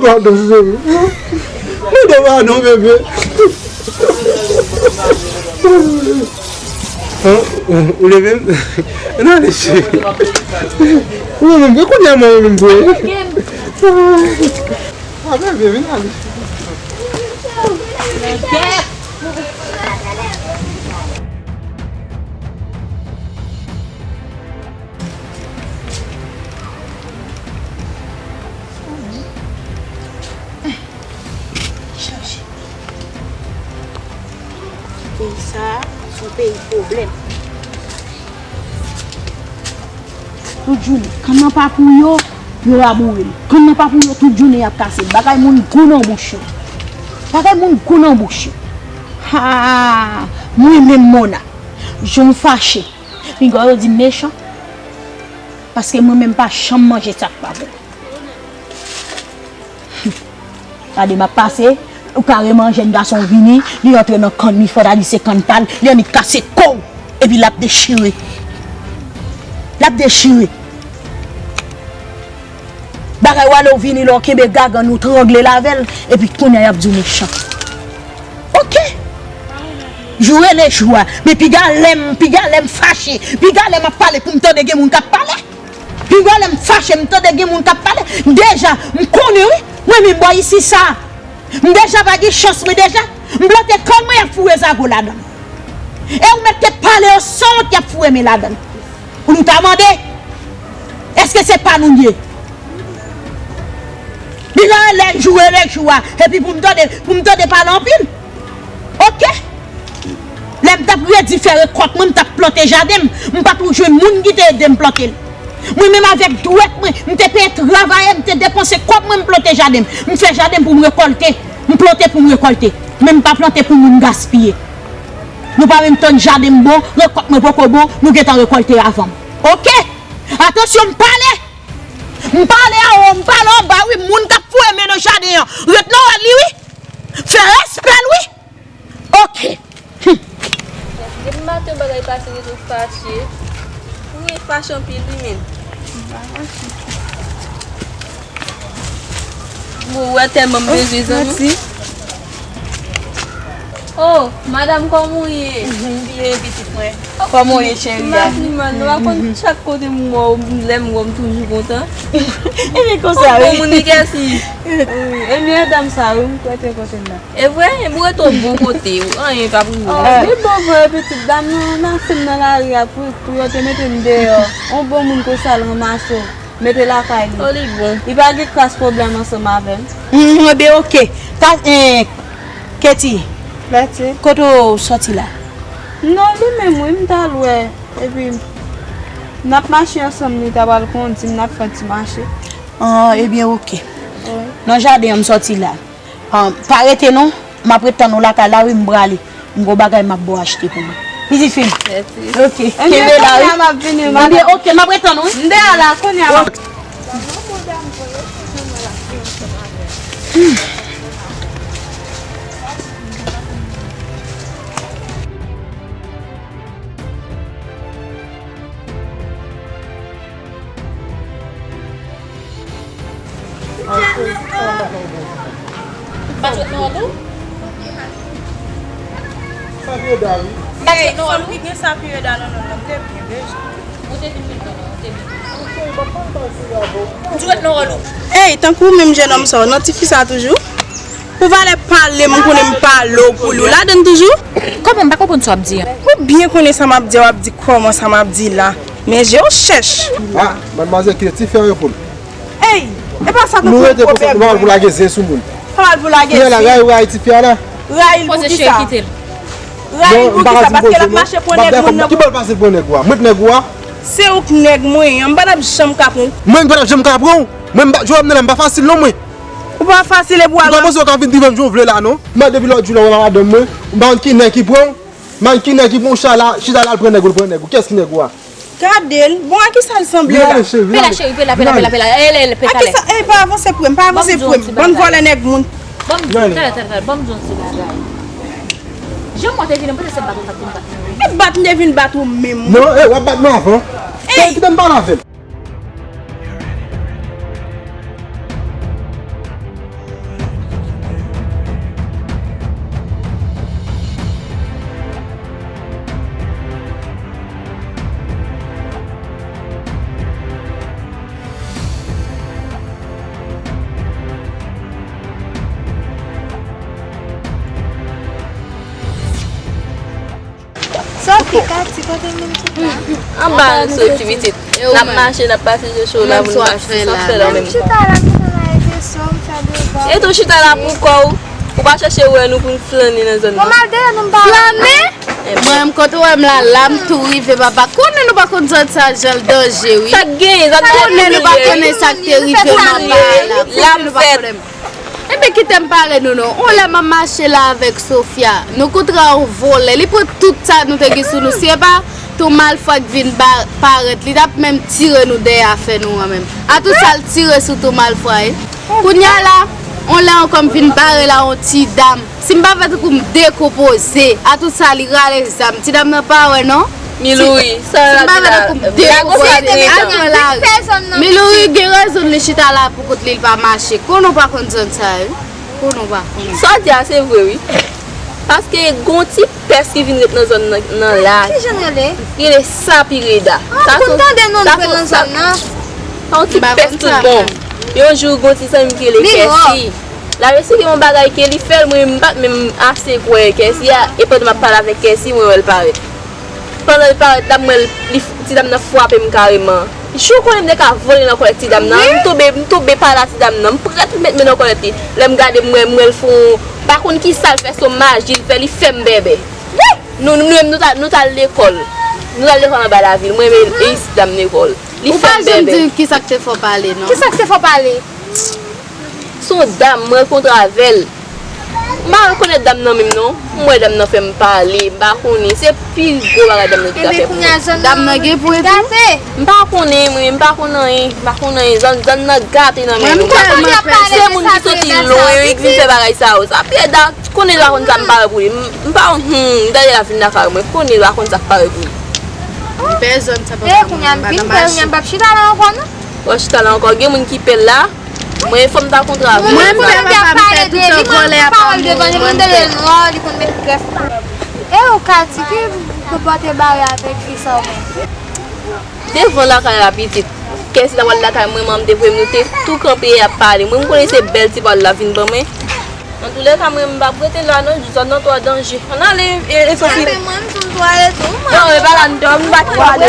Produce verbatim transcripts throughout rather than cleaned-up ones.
Padon, cheri. Mande padon, bebe. An, ou leve m? N ale, cheri. Ou menm, e kounye a mwen menm vre. A, bebe, vin ale. Peyi sa a, se yon peyi pwoblèm. Tout jounen, kann nan pa pou yo, yo raboure l. Kann nan pa pou yo, tout jounen y ap kase l. Bagay moun gou nan bouch yo. Bagay moun gou nan bouch yo. Ha! Mwen menm Mona, jan m fache. Piga yo di m mechan. Paske mwen menm pa janm manje sa k pa bon. Gade m ap pase, ou kare manje, jèn gason vini, li rantre nan kann li, fò ta di se kann pa l, li annik kase kò w, epi l ap dechire. L ap dechire. Bagay w ale w vini la, w kenbe gagann ou trangle l avè l, epi kounye a y ap di w mechan. Oke. Jou rele jou a. Men piga lè m, piga lè m fache, piga lè m ap pale pou m tande gen moun k ap pale. Piga lè m fache, m tande gen moun k ap pale. Deja, m konnen wi. Mwen menm bò isi sa. M deja pa gen chans, mwen deja. M plante kann mwen, y ap foure zago ladan l. E ou mèt te pale yo sanwont, y ap foure men ladan l. Pou nou ta mande, èske se pa nou l ye? Li nan lè jou e lè jou a, epi pou m tande, pou m tande pale anpil. Oke? Lè m t ap redi fè rekòt mwen, m t ap plante jaden m, m pa t jwenn moun ki te ede m plante l. Mwen menm avèk dwèt mwen, m te peye travayè, m te depanse kòb mwen, m plante jaden m. M fè jaden m pou m rekòlte, m plante pou m rekòlte. Men m pa plante pou moun gaspiye. Nou pa menm tann jaden m bon, rekòt mwen poko bon, nou gentan rekòlte avan m. Oke? Atansyon, m pale! M pale anwo, m pale anba, wi, moun k ap foure men nan jaden an. Ret nan wòl li, wi. Fè respè l, wi. Oke. Depi maten bagay pase, rete fache. Ou ret fache anpil, wi, men. Ou wè tèlman m bezwen zanmi. Oh, madanm, kòman w ye? M byen, pitit mwen. Kòman w ye, cheri a? M ap di, man, nou pa konn chak kote m wè w, lè m wè w, m toujou kontan. Ebyen, konsa, wi. Bon moun li kèsi. Wi, ebyen, dam sa, wi, m kwè te kote l la. E vre, ebyen, ou rete yon bon kote, anyen pa pou ou. Ah, li bon vre, pitit dam nan, nan se m nan lari a pou, pou yo te mete m deyò. Yon bon moun konsa l ranmase w. Mete lakay li. Oh, li bon. Li pa gen kras pwoblèm ansanm avè m. Hmm, ebyen, oke. Ka, eh, Katie, Betty. Kote w sòti la? Non, li menm, wi, m t al wè. Epi, n ap mache ansanm, li ta pral kondi m, n ap fè ti mache. Ah, ebyen, oke. Wi. Nan jaden an, m sòti la. Ah, pa rete non, m ap ret tann ou lakay la, wi, m prale. M gon bagay m ap ba w achte pou mwen. Pitit fi m. Mèsi. Oke. Ebyen, kenbe la, wi. Kounye a m ap vini, madanm. Ebyen, oke, m ap ret tann ou, wi. M deyò la, kounye a m ap. Pa t wè nan wout ou? Sa vye da, wi. Pa t wè nan wout ou? Ey, tankou menm jennonm sa, w nan tifi sa toujou? Pou valè pale m, konnen m pale w pou li, w ladann toujou? Kòman, m pa konprann sa w ap di an. Ou byen konnen sa m ap di a, w ap di kòman sa m ap di la. Men je w chèch. Ah, madmwazèl, kite tifi a reponn. Ey, e pa sa nou pwoblèm. Nou rete konsa, nou pa mal pou lage zen sou moun. Pa mal pou lage zen. Kounye a la, rayi ou rayi tifi a la. Rayi l pou kisa? Rayi l pou kisa? Paske l ap mache pran nèg moun nan. Ki bò l pase pran nèg ou a? Mwen k nèg ou a? Se ou k nèg mwen an, m pa t ap janm ka pran w. Mwen m pa t ap janm ka pran w. Mwen m pa, jodi a m nan la, m pa fasil non mwen. Ou pa fasil epi w al. Ou pa panse w ka vin drive m jan w vle la non. M depi lòt jou la, w wè madanm mwen. M pa konn ki nèg ki pran w. M pa konn ki nèg ki pran w, chita la, chita la, al pran nèg ou, l pran nèg ou. Kiyès ki nèg ou a? Gade l. Bon, a kisa l sanble la? Vin ale, cheri, vin ale. Pe la, cheri, pe la, pe la, pe la, pe la. Ele, ele, pe talè. A kisa? Ey, pa avanse pre m, pa avanse pre m. Bann vòlè nèg moun. Ban m di w, talè, talè, talè, ban m di w yon ti bagay. Jan mwen te vin, m panse se bat ou t ap vin bat mwen. E bat m te vin bat ou menm. Non, e, w ap bat mwen avan. Ey! Kite m pale avè l. Kati, kote menm chita? Anba soti pitit. N ap mache, n ap pase sou la pou n pase. Sa w ap fè la menm? Chita la, m chita la, e kesyon, m fè devwa. E tou chita la pou kò w. Ou pa chèche wè nou pou n flannen nan zòn nan. Bon, m al dèyè nou, m pa wè. Flannen? Mwen menm kote w wè m la, la m tou rive papa. Konnen nou pa konn zòn sa jan l danje wi. Sa k genyen? Zòn nan konnen nou pa konnen sa k te rive m anba a la. La m fèt. Enben kite m pale nou non. On lè m ap mache la avèk Sofia, nou kontre yon vòlè. Li pran tout sa nou te gen sou nou. Si e pa Ton Malfwa k vin ba- parèt, li t ap menm tire nou dèyè afè nou an menm. Atou sa l tire sou Ton Malfwa wi. Kounye a la, on lè ankò m vin bare la yon ti dam. Si m pa fè tankou m dekonpoze, atou sa li rale zam. Ti dam nan pa wè non. Milouri, sa w ap di la? Black Friday. Milouri gen rezon li chita la pou kont li, li pa mache. Konnen w pa konn zòn sa yo. Konnen w pa konn. Sa w di a se vre wi. Paske gon ti pès ki vin ret nan zòn nan, nan la. Ki jan l rele? Rele Sapireda. Ah, m konn tande non l rele nan zòn nan. Sa yon ti pès tout bon. Yon jou gon ti zanmi m ki rele Kèsi. L ap esplike yon bagay ke li fè l, mwen m pa t menm ase kwè Kèsi a, e pandan m ap pale avèk Kèsi, mwen wè l parèt. Pandan l parèt la, m wè l, li f- ti dam nan frape m kareman. Jou konnen m te ka vole nan kòlèt ti dam nan, m tonbe, m tonbe pale a ti dam nan, m prèt met men nan kòlèt li. Lè m gade, m wè, m wè l fè yon, pa konn kisa l fè, se yon maji l fè, li fè m bèbè. Nou, nou menm nou t al, nou t al lekòl. Nou t al lekòl anba lavil. Mwen menm e ti dam lekòl. Li fè m bèbè. Ou pa janm di kisa k te fè w pale non. Kisa k te fè w pale? Se yon dam, mwen rankontre avè l. M pa rekonèt dam nan menm non. M wè dam nan fè m pale, m pa konnen. Se pi gwo bagay dam nan te ka fè pou mwen. Dam nan gen pou epi? M pa konnen, mwen, m pa konn anyen, m pa konn anyen. Zòn, zòn nan gate nan men nou. Se moun ki soti lwen wi k vin fè bagay sa yo. Sapireda, konnen l pa konn sa m pare pou li. M, m pa, hmm, m tande l ap vin lakay mwen. Konnen l pa konn sa k pare pou li. M pè zòn sa pa fè mwen, m pa nan mache. M p ap chita la ankò non. W ap chita la ankò, gen moun ki pè l la. Mwen fò m ta kontre avè l. Mwen pè papa m pè tout an vòlè ap ap mouri mwen pè. Li konn met grèf. E ou Kati, ki pou pote bare avèk fi sa w menm? Devan lakay la pitit. Kèsi ta pral lakay mwen, manman m te voye m, nou te tou kanpe ap pale. Mwen m konnen se bèl ti pawòl la vin ban mwen. Antoulèka mwen m p ap rete la non, zòn nan twò danje. Ann ale e, e Sofi. Mwen m tou twò e tou. Non, e pa la m dòmi, m pa t twò ale.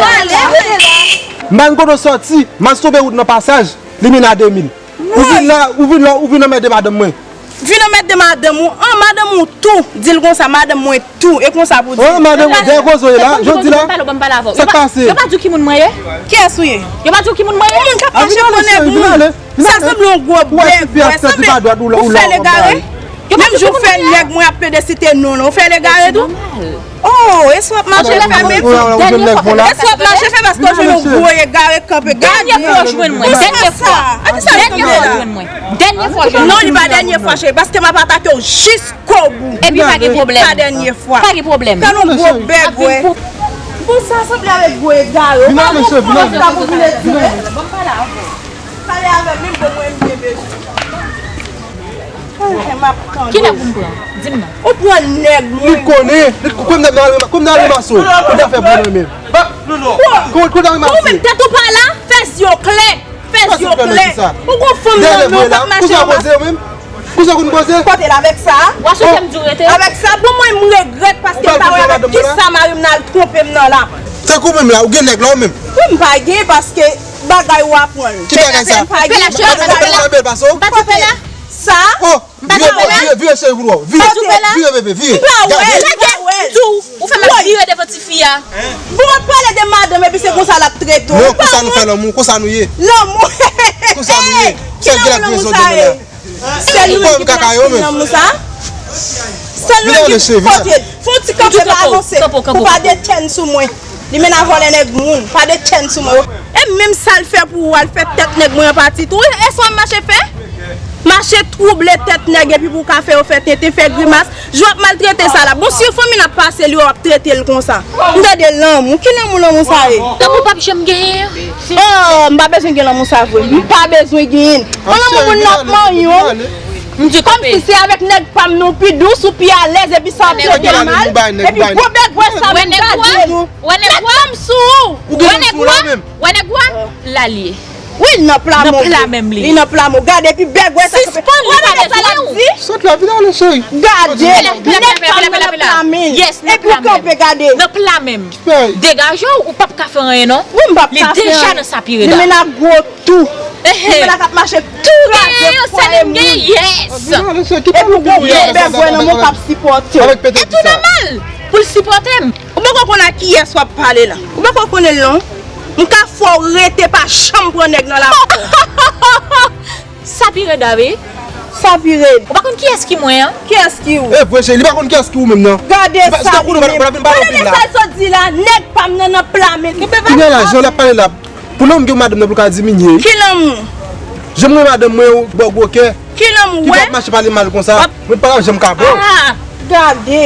M pa konn kote w sòti, m al tonbe wout nan pasaj, li mennen a de mil. Ou vin la, ou vin la, ou vin anmède madanm mwen. Vin anmède madanm ou, an madanm ou tou, di l konsa, madanm mwen tou, e konsa pou di. An madanm ou, dèyè koze w ye la, jodi la. Sa k pase? Yo pa di w ki moun mwen ye? Kiyès ou ye? Yo pa di w ki moun mwen ye? Moun k ap mache pran nèg moun. Sa sanble yon gwo bèk, wè, sanble ou fè legare. Menm jan w fè nèg mwen ap plede site non l, ou fè legare tou. Oh, e sou ap mache fè menm. E sou ap mache fè paske w jwenn yon gwo egare kanpe. Gade. Dènye fwa w jwenn mwen. Dènye fwa w jwenn mwen. Dènye fwa w jwenn mwen. Non, li pa dènye fwa, cheri, paske m ap atake w jiskobou. Epi pa gen pwoblèm. Pa dènye fwa. Pa gen pwoblèm. Gade yon gwo bèk, wè. Bon, sa sanble avèk gwo egare. Ou pa konprann sa pou vin etire. Pale avè m, menm bon mwen m byen bezwen. Kilè pou m pran? Di m non. Ou pran nèg mwen. Li konnen, li konnen nèg nan ranmase, konnen nan ranmase w. Ou ta fè bon nan men. Konnen, konnen nan ranmase. Ou menm tèt ou pa la, fè zye w klè. Fè zye w klè. Ou gon fanm nan men w p ap mache ranmase. Kousa w konn poze? Kote l avèk sa? W a sou kè m di w rete? Avèk sa, bon mwen m regrèt paske m pa wè avèk kisa mari m nan al twonpe m nan la. Se kou menm la, ou gen nèg la ou menm? Wi, m pa gen paske bagay w a pran l. Ki bagay sa? M pa gen. Kote l avèk sa? Sa? Oh, vire, vire, vire cheri pou nou. Vire, vire bebe, vire. M pa wè l, m pa wè l. Ou fè m ap vire devan tifi a. Bon, w ap pale de madanm epi se konsa l ap trete w. Non, konsa nou fè lanmou, konsa nou ye. Lanmou. Konsa nou ye. Ki lanmou sa ye? Sèl nou menm ki te ap fin lanmou sa? Sèl nou menm ki pote l. Fè yon ti kanpe pa avanse. Pou pa de chèn sou mwen. Li menm a vòlè nèg moun. Pa de chèn sou mwen. E menm sa l fè pou ou, al fè tèt nèg mwen an pati tou. E sa w ap mache fè? Mache twouble tèt nèg epi pou w ka fè yo fè tenten, fè grimas. Jan w ap maltrete sa la. Bon, si yon fanmi n ap pase li, w ap trete l konsa. M tande lanmou. Ki lanmou, lanmou sa ye? Lanmou p ap janm genyen. Oh, m pa bezwen gen lanmou sa vre. M pa bezwen genyen l. An lanmou moun nan ap manyen w. Kòmsi se avèk nèg pa m nan ou pi dous, ou pi alèz, epi sa w ap trete m mal. Epi gwo bègwè sa menm gade. Wè nèg wa? Wè nèg wa? Wè nèg wa? La l ye. Wi, l nan pla men w. Nan pla men m li ye. Li nan pla men w. Gade, epi bègwè sa kanpe. Sispann li pale sou mwen. Sot la, vin ale, cheri. Gade, nèg pa m nan nan pla men l. Yes, nan pla men m. Epi w kanpe, gade. Nan pla men m. Degaje w, ou p ap ka fè anyen, non. Wi, m p ap ka fè anyen. Li deja nan sapireda. Li menm ak gwo tou. Li menm ak ap mache tou kraze fwaye moun. Vin ale, cheri, kite nou gen bègwè nan men w k ap sipòte w. E tou nòmal pou l sipòte m. Ou poko konn a kiyès w ap pale la. Ou poko konnen l non. M ka fè w rete pa janm pran nèg nan lakou. Sa pi red a wi. Sa pi red. Ou pa konn kiyès ki mwen an? Kiyès ki ou? E vre cheri, li pa konn kiyès ki ou menm nan. Gade sa li menm. Gade sa l sot di la, nèg pa m nan nan pla men l. Kounye a la, jan l ap pale la, pou lanmou gen madanm nan pou l ka diminye. Ki lanmou? Jan mwen madanm mwen ou bò gwo kè. Ki lanmou? Ki w ap mache pale mal konsa? Mwen pa janm ka bon. Gade.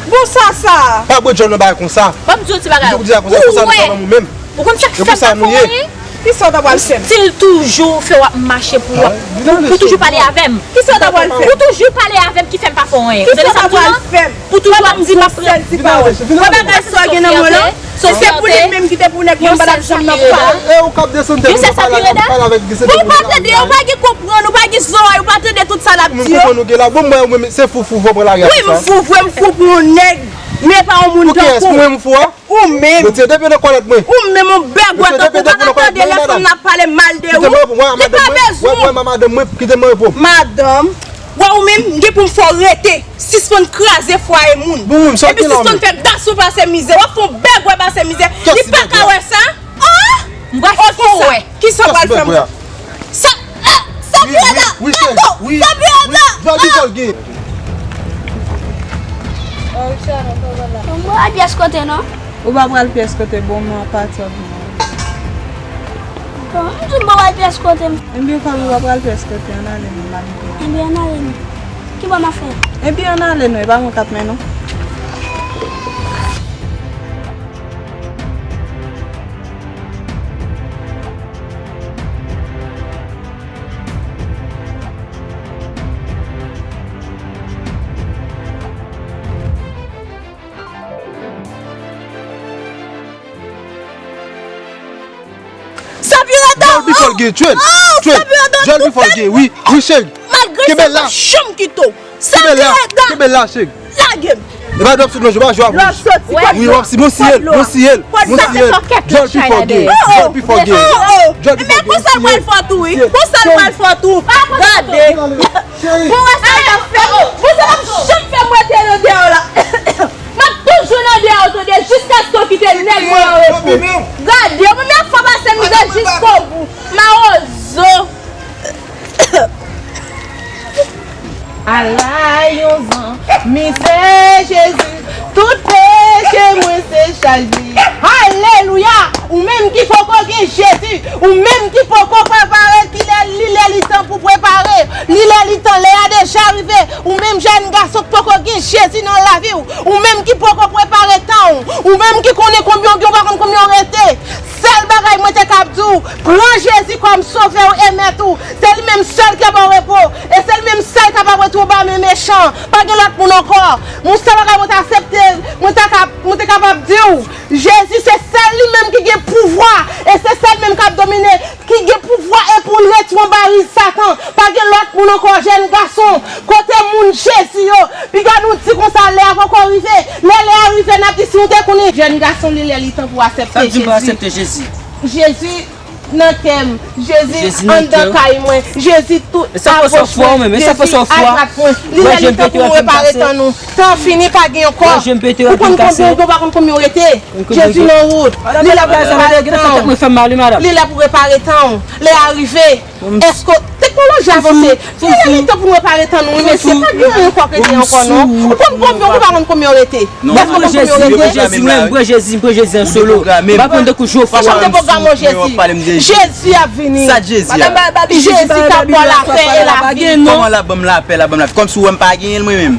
Bon sa sa. Pa bwè djòl nan bagay konsa. Ban m di w ti bagay. Ou di a konsa, konsa nou pa lanmou menm. Ou konn sa k fè m pa fè anyen? Kisa w ta pral fè m? Stil toujou fè w ap mache pou w ap, pou, pou toujou pale avè m. Kisa w ta pral fè m? Ou toujou pale avè m ki fè m pa fè anyen. Kisa w ta pral fè m? Ou toujou ap di m ap pran. Wè bagay sa w gen nan men w lan? Se pou li menm ki te pou nèg mwen pa t ap janm nan pale. E ou k ap desann tèt ou nan pale avèk, pale avèk Gisèl. Bon, ou pa tande, ou pa gen konprann, ou pa gen zòrèy, ou pa tande tout sa l ap di yo. Ou menm konprann ou gen la. Bon, mwen, mwen, se fou, fou, fou, pran lari a konsa. Wi, m fou vre, m fou pou yon nèg, men pa yon moun tankou. Pou kiyès? Pou mwen, m fou a? Ou menm. Retire de pye nan kòlèt mwen. Ou menm, yon bègwè tankou, ou pa ka tande lè fanm nan ap pale mal de ou. Li pa bezwen. Wè, wè, madanm mwen, kite mwen repo. Madanm, wè ou menm, m gen pou m fè w rete. Sispann kraze fwaye moun. Epi sispann fè gason pase mizè. W ap fè yon bègwè pase mizè. Li pa ka wè sa? Oh! M pral fè w wè. Kisa w pral fè m? Sa, sa pi red la. Wi, wi, cheri. Wi, wi. Djòl pifò l gen. Mwen pa pyès kote non. Ou pa pral pyès kote, bon, mwen pa tòp non. Bon, m di m pa pral pyès kote. Ebyen, kòm ou pa pral pyès kote, ann ale non, m ap di. Ebyen, ann ale non. Ki bò m ap fè? Ebyen, ann ale non, e pa mwen k ap mennen w. Sa pi red ankò. Djòl pifò l gen, tchwèl. Djòl pifò l gen, wi, wi, cheri. Malgre sa, m p ap janm kite w. Sa pi red ankò. Kenbe la, kenbe la, cheri. Lage m. E pa dwòp sou lonje, pa jwe avè w. Wi, w ap si, bon, siye l, bon, siye l, bon, siye l. Djòl pifò gen, djòl pifò gen. Djòl pifò gen, siye l. Konsa l pral fè w tou, wi. Konsa l pral fè w tou. Gade. Pou wè sa l ap fè. Bon, sa p ap janm fè m rete nan dèyè w la. M ap toujou nan dèyè w, tande, jiskaske w kite nèg mwen an repo. Gade, mwen menm ap fè w pase mizè jiskobou. Mawozo. Ala yon zanmi se Jezi, tout peche mwen se chaj li. Alelouya! Ou menm ki poko gen Jezi, ou menm ki poko prepare, ki lè li lè li tan pou prepare, li lè li tan, lè a deja rive, ou menm jèn gason k poko gen Jezi nan lavi w, ou menm ki poko prepare tan w, ou menm ki konnen konbyen w gen, w pa konn konbyen w rete, sèl bagay mwen te kab di w, pran Jezi kòm sovè w e mèt ou. Se li menm sèl ki ba w repo. E se li menm sèl kapab retire w ba men mechan. Pa gen lòt moun ankò. Yon sèl bagay mwen ta aksepte, mwen ta ka, mwen te kapab di w, Jezi se sèl li menm ki gen pouvwa. E se sèl li menm k ap domine, ki gen pouvwa e pou l retire w ba riz Satan. Pa gen lòt moun ankò, jèn gason. Kote moun Jezi yo? Piga nou di konsa, lè a poko rive. Lè lè a rive, n ap di si nou te konnen. Jèn gason, li lè li tan pou w aksepte Jezi. Jezi nan kè m, Jezi anndan kay mwen, Jezi tout avòch mwen, Jezi adrat mwen. Li lè li tan pou nou repare tan nou. Tan fini, pa gen ankò. Ou konn konbyen w gen, ou pa konn konbyen w rete. Jezi nan wout. Li lè pou repare tan w. Li lè pou repare tan w. Lè a rive. Èske teknoloji avanse? Li lè li tan pou nou repare tan nou, wi, mesye. Pa gen yon ankò k rete ankò, non. Ou konn konbyen, ou pa konn konbyen w rete. Non, m pran Jezi, m pran Jezi, mwen, m pran Jezi, m pran Jezi an solo. M pa konn tankou Jofwa. Sa m te pwograme w, Jezi. Jezi ap vini. Sa Jezi a? Jezi k ap ba w lapè e lavi. Kòman l ap ban m lapè, l ap ban m lavi? Kòmsi w wè m pa genyen l, mwen menm.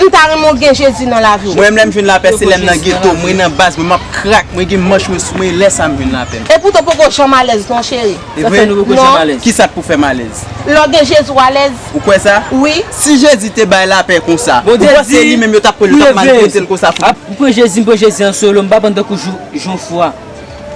M ta renmen w gen Jezi nan lavi w. Mwen menm, lè m jwenn lapè, se lè m nan geto, mwen nan baz, mwen, m ap krak, mwen gen manch mwen sou mwen, e lè sa a m jwenn lapè m. Epoutan w poko janm alèz non, cheri. E vre? Non. Kisa k pou fè m alèz? Lè w gen Jezi, w alèz. Ou kwè sa? Wi. Si Jezi te bay lapè konsa, ou panse li menm yo t ap pran l, yo t ap maltrete l konsa pou... M pran Jezi, m pran Jezi an solo, m pa konn tankou Jofwa.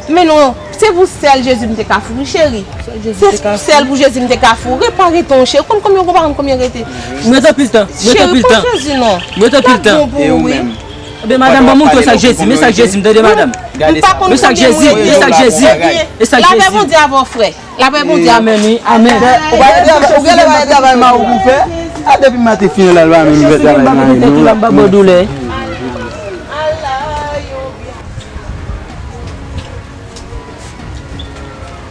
Men non, se pou sèl Jezi m te ka fouri, cheri. Se sèl pou Jezi m te ka fouri. Repare ton, cheri. Konn konbyen, ou pa konn konbyen rete. M rete anpil tan. M rete anpil tan. Cheri, pran Jezi non. M rete anpil tan. Bon pou ou, wi. Ebyen, madanm, ban m montre sa k Jezi. Men sa k Jezi m, tande, madanm. Men sa k Jezi. Men sa k Jezi. Men sa k Jezi. Lapè Bondye avè w, frè. Lapè Bondye avè w. Amèn, wi. Amèn. Ou pa gen travay, ou gen travay, travay mari w pou fè. A, depi maten fin la, l pa menm fè travay mari l non. M pa bon doulè.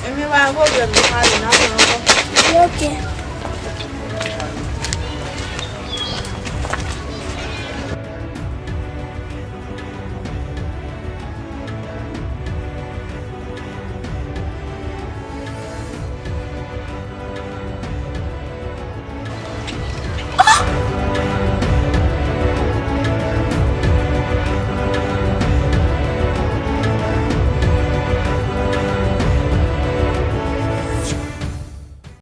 Ebyen, pa gen pwoblèm non,